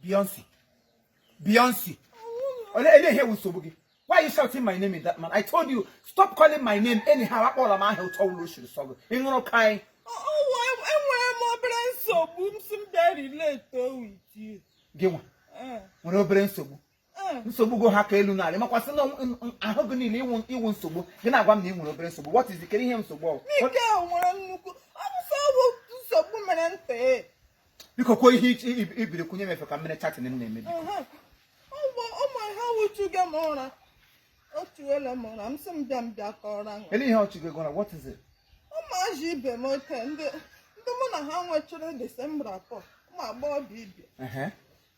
Beyonce, Beyonce, ole ele ihe wụ nsogbu gị? Why are you shouting my name in that manner? I told you, stop calling my name anyhow. Akpọla m aha ụtọ ụlọ oshiri sọ gị. Ị ṅụrụ ka anyị. Enwere m obere nsogbu m si m bịa relate with you. Gị nwa nwere obere nsogbu. Nsogbu go ha ka elu n'ala. Makwasị na ahụ gị niile iwu nsogbu. Gị na-agwa m na ị nwere obere nsogbu. What is it? Kedu ihe nsogbu ọ? Mike nwere nnukwu ọ bụ sọ ọwụ nsogbu mere nte. Biko kwuo ihe ibiri kwunye m efe ka mmiri chatting m na-eme, biko. Ụmụ ihe wuchugo m ụra, o chuola m ụra, m sị m bịa m bịa kọrọ aṅụ. Ele ihe ọchị gị gụra? What is it? Ụmụazị ibe m ote ndị mụ na ha nwechara Disemba atọ, ụmụ agbọghọbịa ibe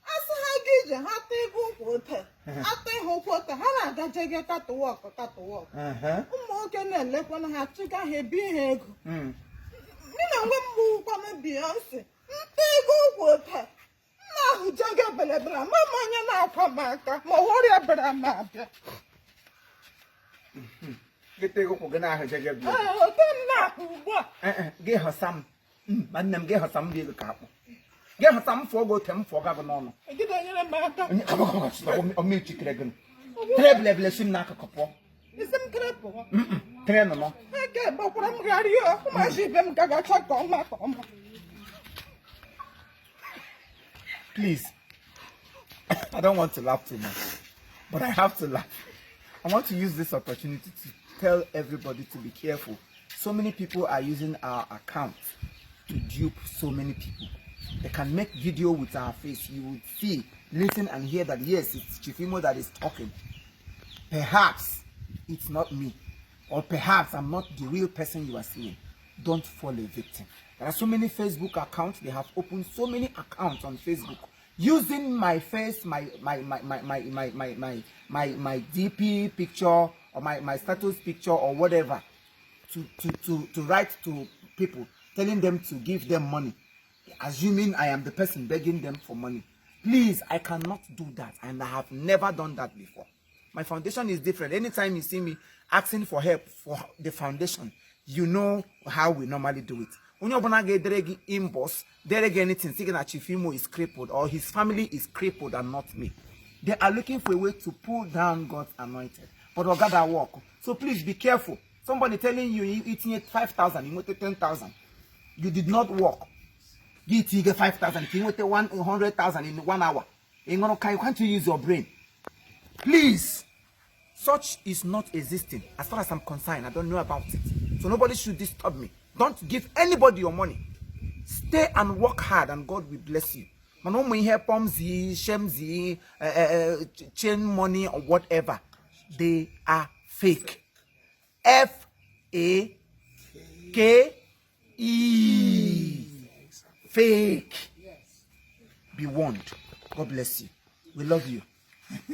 asị ha ga ije, ha ta ịgụ ụkwụ ote ata ịhụ ụkwụ ote, ha na-agaje gị catwalk catwalk. Ụmụ nwoke na-elekwana ha, chịga ha, ebi ha ego. Mụ na onwe m bụkwanụ Beyonce, nta ego ụkwụ ote nna ahụ jege belebele ma m onye na-akwa m aka ma ọrịa bịara m abịa. Gị ta ego ụkwụ gị na-ahụ jege bịa. Ee, ote m na-ahụ ugbu a. Gị họsa m, ma nne m, gị họsa m dị ego ka akpụ. Gị họsa m fụọ gị ote m fụọ gị n'ọnụ. Egide nyere m aka. Ọmịchikere gị tere belebele si m n'akụkụ pụọ. Isi m kere pụọ. Tere nọ nọ. Ha ga-egbakwara m gharị ụmụazị ibe m gagacha ka ọma ka ọma. Please, I don't want to laugh too much, but I have to laugh. I want to use this opportunity to tell everybody to be careful. So many people are using our account to dupe so many people. They can make video with our face. You would see, listen and hear that yes, it's Chief Imo that is talking. Perhaps it's not me, or perhaps I'm not the real person you are seeing. Don't fall a victim. There are so many Facebook accounts. They have opened so many accounts on Facebook using my face, my DP picture or my status picture or whatever to write to people, telling them to give them money, assuming I am the person begging them for money. Please, I cannot do that, and I have never done that before. My foundation is different. Anytime you see me asking for help for the foundation, you know how we normally do it. Onye ọbụla ga-edere gị inbox, dere gị anything, sị gị na Chief Imo is crippled or his family is crippled and not me. They are looking for a way to pull down God's anointed. But ọ gada work. So please be careful. Somebody telling you itinye 5,000, you nweta 10,000. You did not work. Gị tinye 5,000 ka ị nweta 100,000 in one hour. Ị ṅụrụ ka can't you use your brain? Please, such is not existing. As far as I'm concerned, I don't know about it. So nobody should disturb me. Don't give anybody your money. Stay and work hard and God will bless you. Mana ụmụ ihe Ponzi, shemzi, chain money or whatever, they are fake. F A K E. Fake. Be warned. God bless you. We love you.